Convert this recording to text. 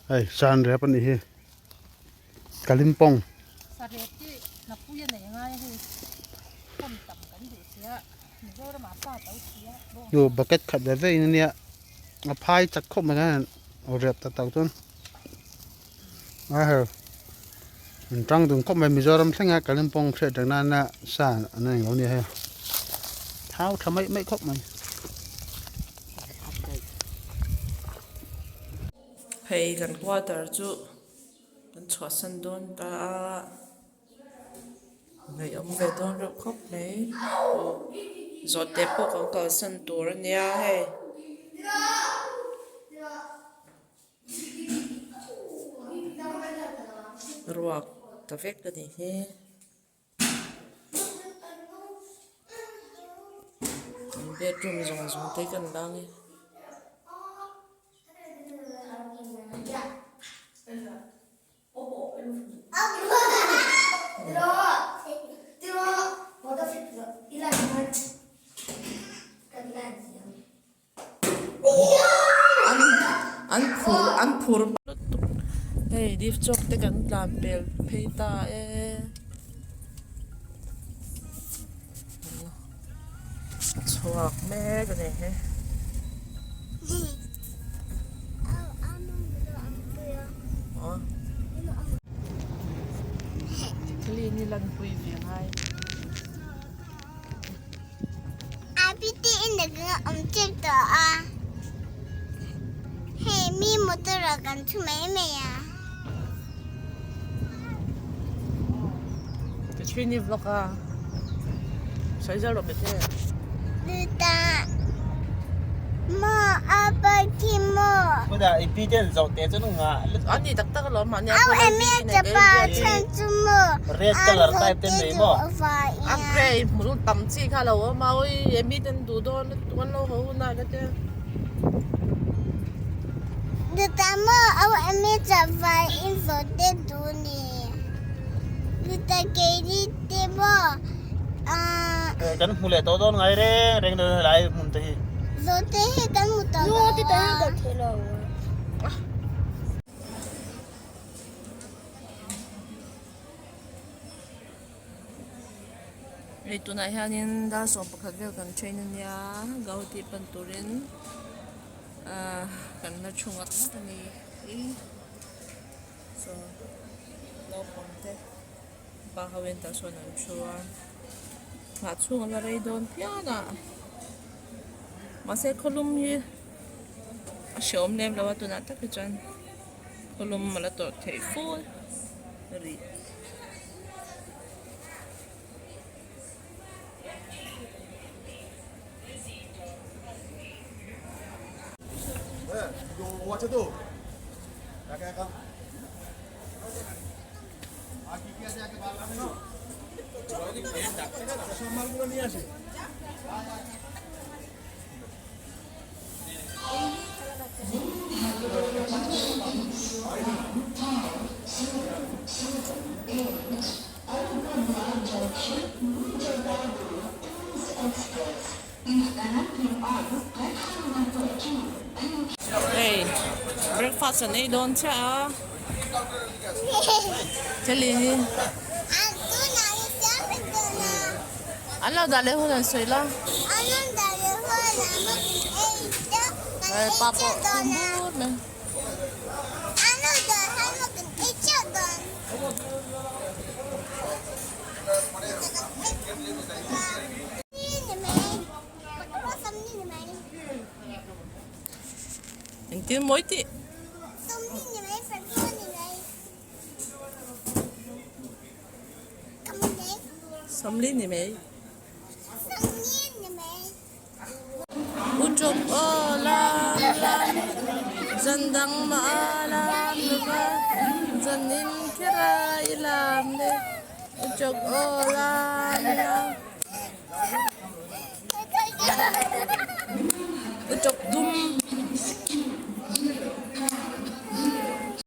Hei san rep anih hi Kalimpong. Sarep hi hnapui a nei ngai a hei hmun tam kan duh sia Mizoramah pa to sia bawng. Nu bucket khat ve ve in ania a phai chak khawp mai hian rep tak tak chuan a her an tang dun khawp mai Mizoram thlenga Kalimpong hriat reng nana sa an nei lo nia hei thau tha mai mai khawp mai. Hei kan quarter chu kan chhuahsan dawn ta a ngaihawm ve dawn reuh khawp mai aw zawhte pawh kan kalsan tur a nia hei. Ruak ta vek a nih hi. An bedroom zawng zawng te kan la ang e. An an phur an phur lutuk hei lift chawk te kan tlan pel phei ta e chhuak mek a ni he. Hei mi motor ah kan thu mai mai a. Ka chhini vlog a sawi zel rawh bete. Tuta maw a party maw. Khuda i pi ten zoh te chu nga. Ani tak tak alawm mahni a Au emi a chapa chhan chu maw. Red color type ten nei maw. A grey hmul tam chi kha lo awm a ui emi ten duh dawn lutuk an lo haw hunah ka tia. Tuta maw au emi chapa in zoh te duh ni. Tuta keini te maw. Kan hmu leh tawh dawn ngai reng reng dawn helai hmun te hi. Zawhte hi kan hmu tawh lo a. Hei tunah hianin dar 11 vel kan train ania Gauhati pan turin ah kan la thu ngat ngat a ni hi saw naupang te. Pa ho hian tah sawn an thu a nghah chhung a la rei dawn phian a mahse khawlum hi a hreawm lem lo a tunah tak hi chuan khawlum a la tawrh theih fur rih. Hei breakfast an ei dawn chiah a thilin an lo dah leh hun an sawi la hei pa pawh thum but mai. Engtin mawi tih? Sawmli ni mai. Uchawk aw lam lam zan dang mah a lam lova zanin kher a i lam le uchawk aw lam lam. Uchawk dum.